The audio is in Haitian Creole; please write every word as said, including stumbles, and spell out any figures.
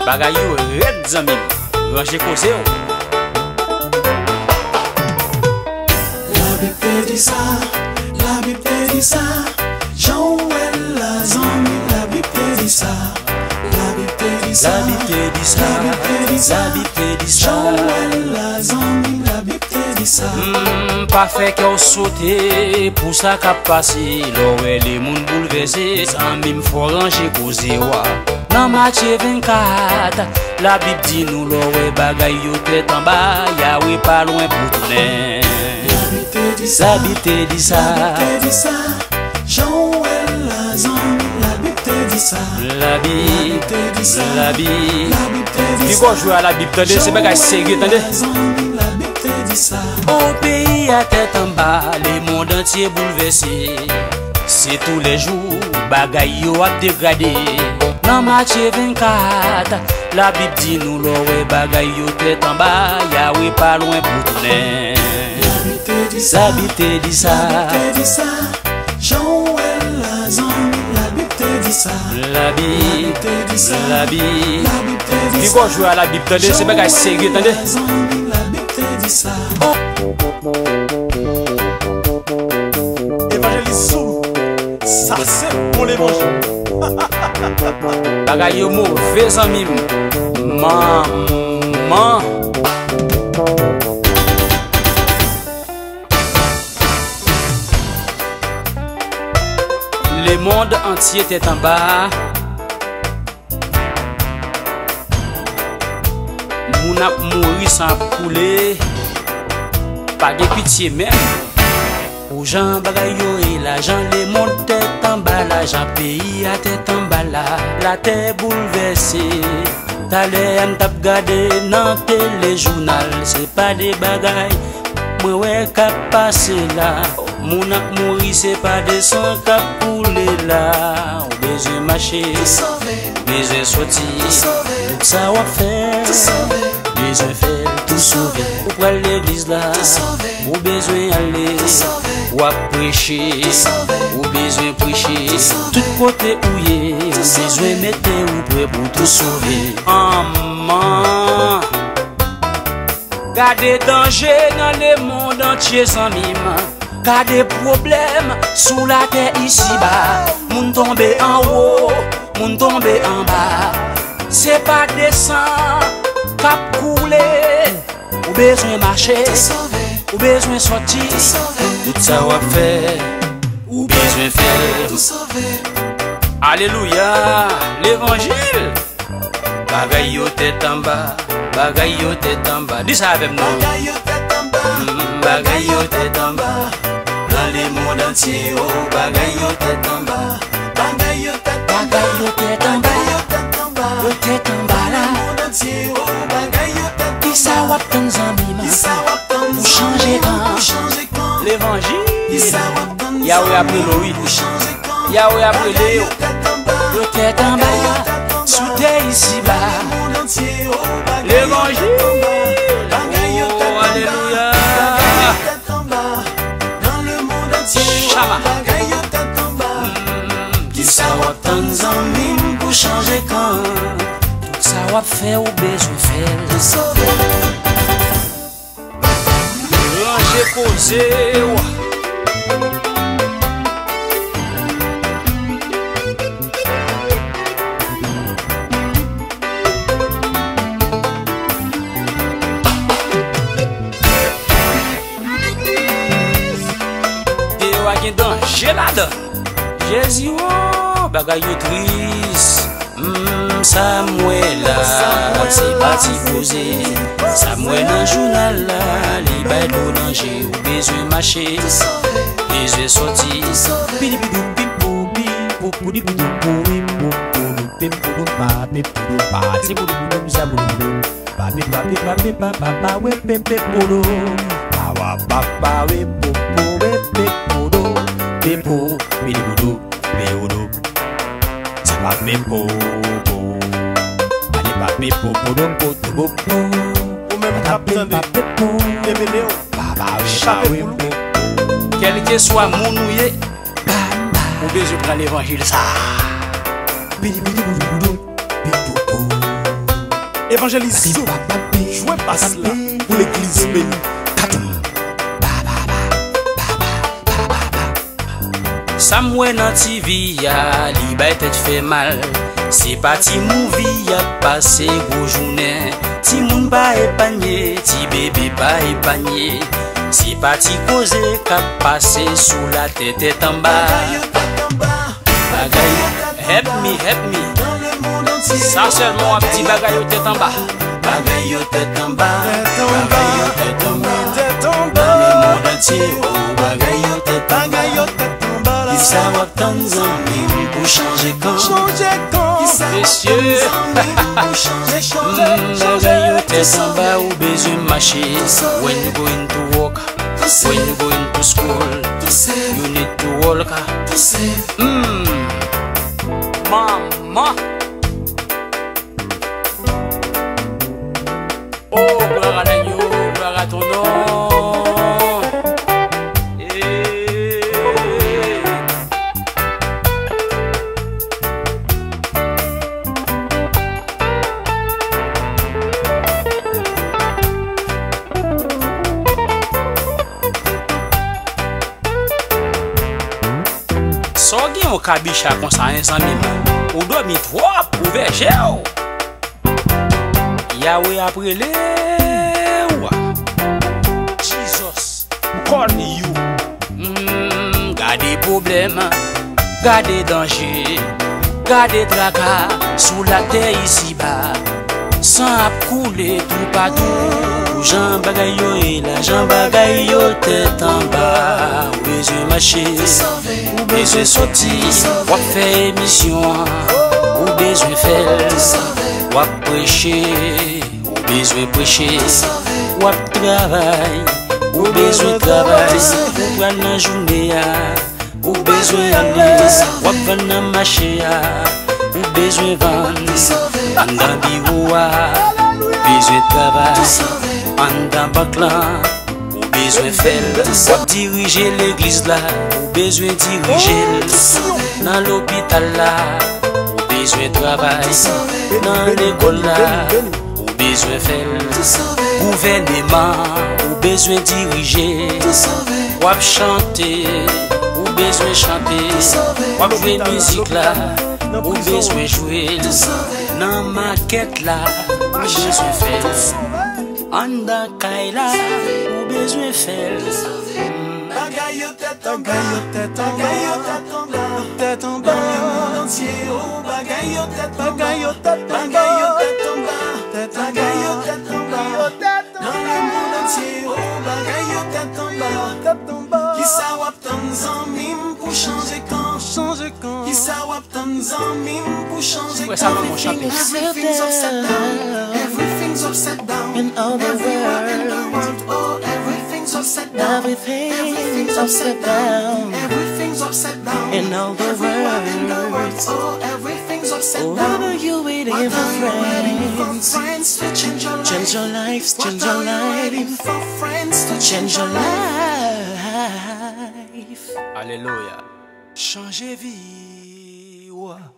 Bagay yo rèd, zanmi m. Ranje koze w. Labib te di sa, Labib te di sa, jan w wè l la, zanmi, Labib te di sa. Labib te di sa, Labib te di sa, Labib te di sa, jan w wè l la, zanmi, Labib te di sa. Mm, pa fè kè w sote pou sa k ap pase. Lè w wè lemonn boulvèse, zanmi m, fò w ranje koze w. Nan Matye vennkat, Labib di nou, lè w wè bagay yo tèt anba, Yawe pa lwen pou tounen. Labib te di sa, Labib te di sa, Labib te di sa, jan w wè l la, zanmi, Labib te di sa. Labib, Labib te di sa, Labib, Labib te di sa, pi gwo jwe a Labib, tande, se bagay serye, tande. Jan w wè l la, zanmi, Labib te di sa. O, peyi a tèt anba, lemonn antye boulvèse. Se toulèjou bagay yo ap degrade. Nan Matye vennkat, Labib di nou, lè w wè bagay yo tèt anba, Yawe pa lwen pou tounen. Labib te di sa, Labib te di sa, Labib te di sa, jan w wè l la, zanmi, Labib te di sa. Labib, Labib te di sa, Labib, Labib te di sa, pi gwo jwe a Labib, tande, se bagay serye, tande. Jan w wè l la, zanmi, Labib te di sa. Evanjelis Soul, sa se bon levanjil. Bagay yo move, zanmi m. Manman. Lemonn antye tèt anba. Moun ap mouri, san ap koule. Pa gen pitye menm. Pou jan bagay yo ye la, jan lemonn tèt anba la, jan peyi a tèt anba la, latè boulvèse. Talè a m t ap gade nan telejounal, se pa de bagay mwen wè k ap pase la. Moun ap mouri, se pa de san k ap koule la. Ou bezwen mache, ou bezwen soti, tout sa w ap fè, ou bezwen fè l tou sove. Ou pral legliz la, ou bezwen ale, w ap preche, ou bezwen preche. Tout kote ou ye, ou bezwen mete ou prè pou tou sove. Manman. Gade danje nan lemonn antye, zanmi m. Gade pwoblèm sou latè isiba. Moun tonbe anwo, moun tonbe anba. Se pa de san k ap koule. Ou bezwen mache, ou bezwen soti. Tout sa w ap fè, ou bezwen fè l. Alelouya, levanjil. Bagay yo tèt anba, bagay yo tèt anba. Di sa avè m non. Bagay yo tèt anba. Mm, bagay yo tèt anba. Nan lemonn antye, oh, bagay yo tèt anba. Bagay yo tèt anba. Bagay yo tèt anba. Bagay yo tèt anba. Yo tèt anba la. Lemonn antye, oh, bagay yo tèt anba. Kisa w ap tann, zanmi m? Kisa w ap tann, pou chanje kan? Pou chanje kan? Levanjil. Kisa w ap tann, Yawe ap rele w, wi. Pou chanje kan? Yawe ap rele yo. Yo tèt anba sou tè isiba. Levanjil. Oh, alelouya. Chama. Kisa w ap tann, zanmi m, pou chanje kan? Tout sa w ap fè, ou bezwen fè l. Ranje koze w. Deyò a gen danje ladan. Jezi, oh, bagay yo tris. Hmm, sa m wè la, se pa ti koze. Sa m wè nan jounal la, li bay dlo danje. Ou bezwen mache, bezwen soti. Pidi pidi pim pou pim pou poudi poudou pou wim pou poudou pim poudou pa pim poudou pa. Ti poudou poudou sa poudou poudou. Papi papi papi papa pa we pepe poudou. Pa wa papa we popo we pe poudou. Pepo pidi poudou. Pe poudou. Sa pa pe popo. Ale pa pe popo don poudou popo. Ou menm k ap tande, kenbe w. Chape pou nou. Kèlkeswa moun ou ye, ou bezwen pran levanjil sa. Pidi pidi poudou poudou. Pe popo. Evanjelis Zouk, jwe bas la pou legliz beni. Sa m wè nan T V a, li bay tèt fè mal. Se pa ti mouvi y ap pase gwo jounen. Timoun pa epanye, ti bebe pa epanye. Se pa ti koze k ap pase sou latè tèt anba. Bagay, help me, help me. Sa sèlman w ap di, bagay yo tèt anba. Bagay yo tèt anba, bagay yo tèt anba. Nan lemonn antye, oh, bagay yo tèt anba. Kisa w ap tann, zanmi m, pou chanje kan? Mesye, mm, bagay yo tèt anba, ou bezwen mache. When you going to work, when you going to school, you need to work. Mm. Manman. Oh, gloire à l'agneau, gloire à ton nom. Eh. Sa w gen yon kabicha konsa, en zanmi m? Ou dòmi twòp, ouvè je w. Yawe ap rele w. Jesus, call you. Mm, gade pwoblèm, gade danje, gade traka sou latè isiba. San ap koule toupatou. Jan bagay yo ye la, jan bagay yo tèt anba. Ou bezwen mache, ou bezwen soti, w ap fè emisyon an. Ou bezwen fè l, w ap preche. Ou bezwen preche, w ap travay. Ou bezwen travay, ou pral nan jounen an. Ou bezwen ale, w ap vann nan mache a. Ou bezwen vann anndan biwo a. Ou bezwen travay anndan bank lan. Ou bezwen fè l, w ap dirije legliz la. Ou bezwen dirije l nan lopital la. Ou bezwen travay nan lekòl la. Ou bezwen fè l. Gouvèneman, ou bezwen dirije. W ap chante, ou bezwen chante. W ap jwe mizik la, ou bezwen jwe l. Nan makèt la, ou bezwen fè l. Anndan kay la, ou bezwen fè l. Bagay yo tèt anba, bagay yo tèt anba, tèt anba. Nan lemonn antye, oh, bagay yo tèt anba, bagay yo tèt anba, bagay yo tèt anba. Nan lemonn antye, oh, bagay yo tèt anba. Kisa w ap tann, zanmi m, pou chanje kan? Kisa w ap tann, zanmi m, pou chanje kan? Everything's upside down. Everything's upside down. Everywhere in the world, oh, everything's upside down. Everything's upside down. Everything's upside down. Everywhere in the world, oh, everything's upside down. What are you waiting for, friends? Change your life. Change your life. What are you waiting for, friends? Change your life. Alelouya. Chanje vi w.